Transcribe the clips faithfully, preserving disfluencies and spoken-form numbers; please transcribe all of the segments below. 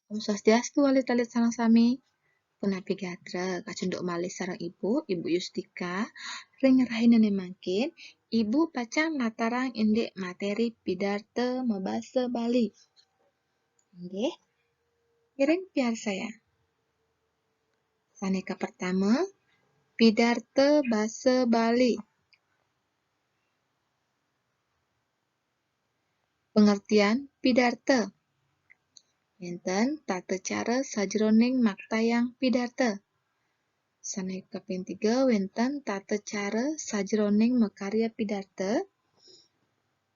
Om Swastiastu, alit-alit sareng sami. Punapi gatra, kacunduk malih sareng Ibu, Ibu Yustika. Ring rahinane mangkin, Ibu pacang natarang indik materi pidarta mabasa Bali. Inggih. Ngiring piarsayang. Sane kapertama, pidarta basa Bali. Pangertian pidarta. Wenten tata cara sajeroning maktayang pidarta. Sane kaping tiga, wenten tata cara sajeroning makarya pidarta.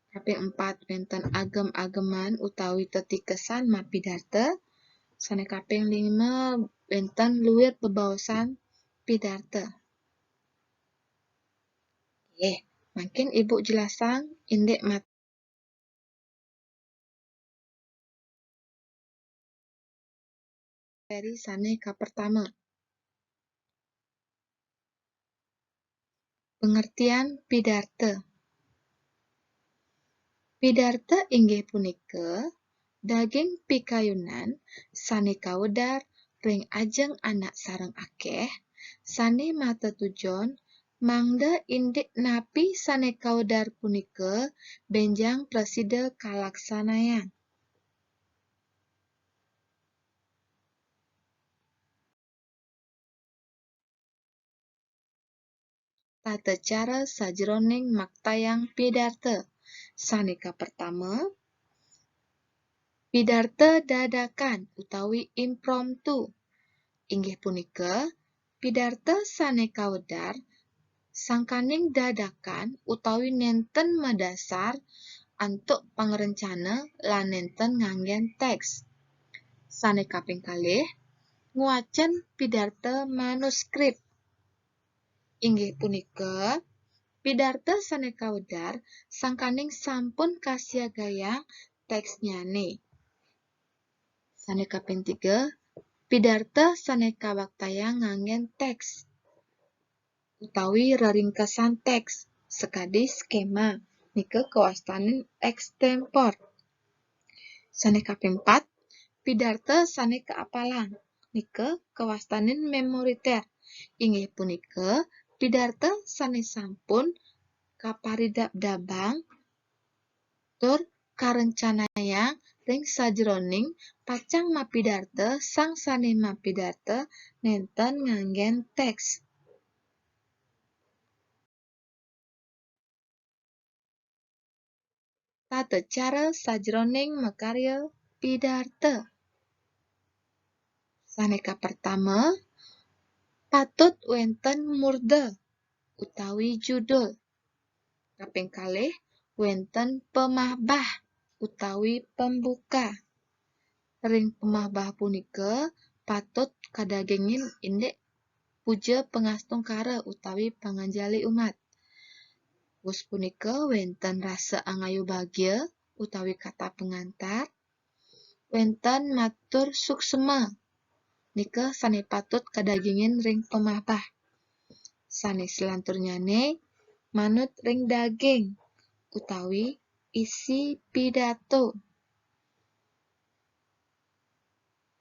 Kaping empat, wenten agem-ageman utawi tetikesan mapidarta. Sane kaping lima, wenten luir bebaosan pidarta. Nggih, mangkin Ibu jelasang indik materi sane kapertama. Pangertian pidarta. Pidarta inggih punika daging pikayunan sane kawedar ring ajeng anak sareng akeh, sane matetujon mangda indik napi sane kawedar punika benjang prasida kalaksanayang. Tata cara sajeroning maktayang pidarta. Sane kapertama, pidarta dadakan utawi impromptu. Inggih punika, pidarta sane kawedar sangkaning dadakan utawi nenten madasar antuk pangrencana lan nenten nganggen teks. Sane kaping kalih, ngwacen pidarta manuskrip. Inggih punika, pidarta sane kawedar sangkaning sampun kasiagayang teksnyane. Sane kaping tiga, pidarta sane kawaktayang nganggen teks utawi reringkesan teks sakadi skema, nika kawastanin ekstempor. Sane kaping pat, pidarta sane kaapalang, nika kawastanin memoriter. Inggih punika pidarta sane sampun kaparidabdabang tur karencanayang ring sajeroning pacang mapidarta sang sane mapidarta nenten nganggen teks. Tata cara sajeroning makarya pidarta. Sane kapertama, patut wenten murda utawi judul. Kaping kalih, wenten pamahbah utawi pembuka. Ring pamahbah punika patut kadagingin indik puja pangastungkara utawi panganjali umat. Wus punika wenten rasa angayu bagia utawi kata pengantar, wenten matur suksema, nika sane patut kadagingin ring pamahbah. Sane selanturnyane manut ring daging utawi isi pidato.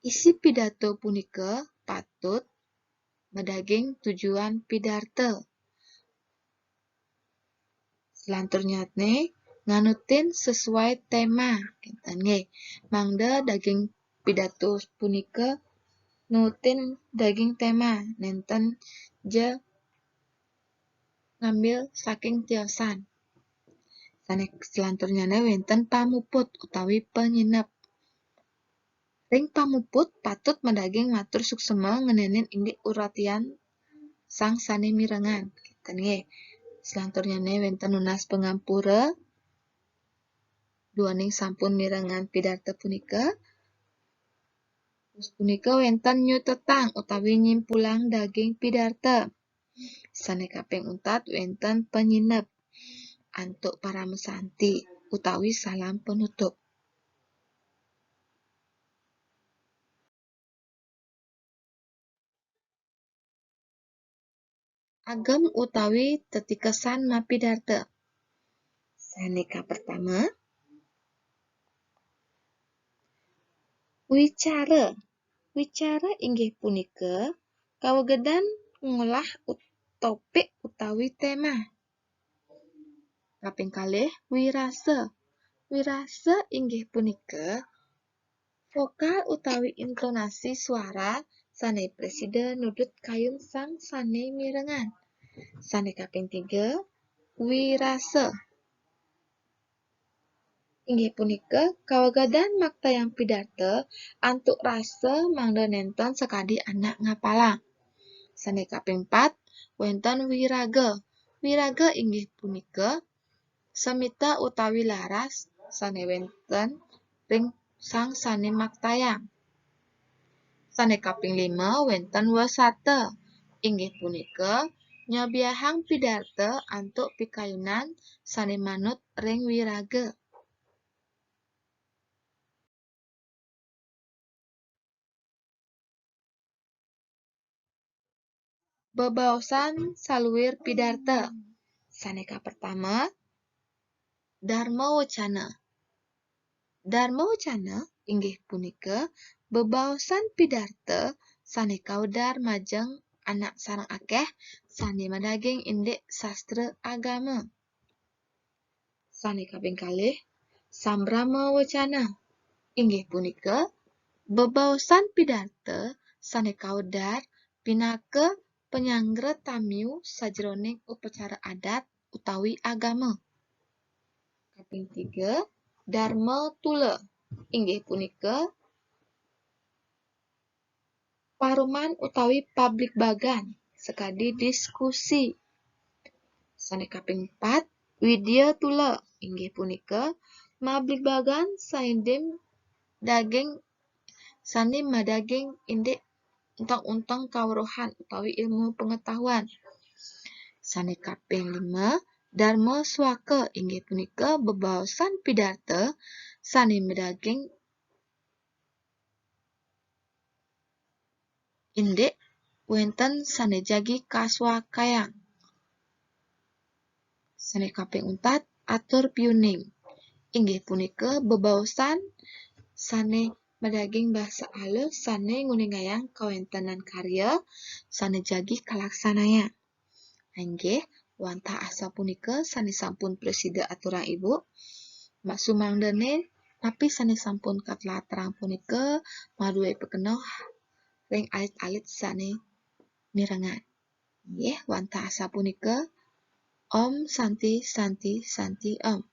Isi pidato punika patut madaging tujuan pidarta. Selanturnyane nganutin sesuai tema, kenten nggih. Mangda daging pidato punika nutin daging tema, nenten ja ngambil saking tiosan. Sane selanturnyane wenten pamuput utawi panyinep. Ring pamuput patut madaging matur suksema ngenenin indik uratian sang sane mirengang. Kenten nggih. Selanturnyane wenten nunas pangampura duaning sampun mirengang pidarta punika. Terus punika wenten nyutetang utawi nyimpulang daging pidarta. Sane kaping untat wenten panyinep antuk paramasanti utawi salam penutup. Agem utawi tetikesan mapidarta. Sane kapertama, Wicara. Wicara inggih punika kawegedan ngolah ut-, topik utawi tema. Kaping kalih, wirasa. Wirasa inggih punika vokal utawi intonasi suara sane prasida nudut kayun sang sane mirengang. Sane kaping tiga, wirasa. Inggih punika kawegedan maktayang pidarta antuk rasa mangda nenten sakadi anak ngapalang. Sane kaping pat, wenten wiraga. Wiraga inggih punika semita utawi laras sane wenten ring sang sane maktayang. Sane kaping lima wenten wasata, inggih punika nyobiahang pidarta antuk pikayunan sane manut ring wiraga. Bebaosan saluir pidarta. Sane kapertama, Dharma Wacana. Dharma Wacana inggih punika bebaosan pidarta sane kawedar majeng anak sareng akeh sane madaging indik sastra agama. Sane kaping kalih, Sambrama Wacana, inggih punika bebaosan pidarta sane kawedar pinaka panyanggra tamiu sajeroning upacara adat utawi agama. Kaping tiga, Dharma Tula, inggih punika paruman utawi pabligbagan sakadi diskusi. Sane kaping pat, Widya Tula, inggih punika mabligbagan saindim daging sane madaging indik unteng-unteng kaweruhan utawi ilmu pengetahuan. Sane kaping lima, Dharma Suaka, inggih punika bebaosan pidarta sane madaging indik wenten sane jagi kasuakayang. Sane kaping untat, Atur Piuning, inggih punika bebaosan sane madaging basa alus sane nguningayang kawentenan karya sane jagi kalaksanayang. Inggih, wantah asapunika sane sampun prasida aturang Ibu. Mak sumangdane napi sane sampun katlatarang punika maduwe pikenoh ring alit-alit sane mirengang. Inggih, wantah asapunika. Om Santi, Santi, Santi, Om.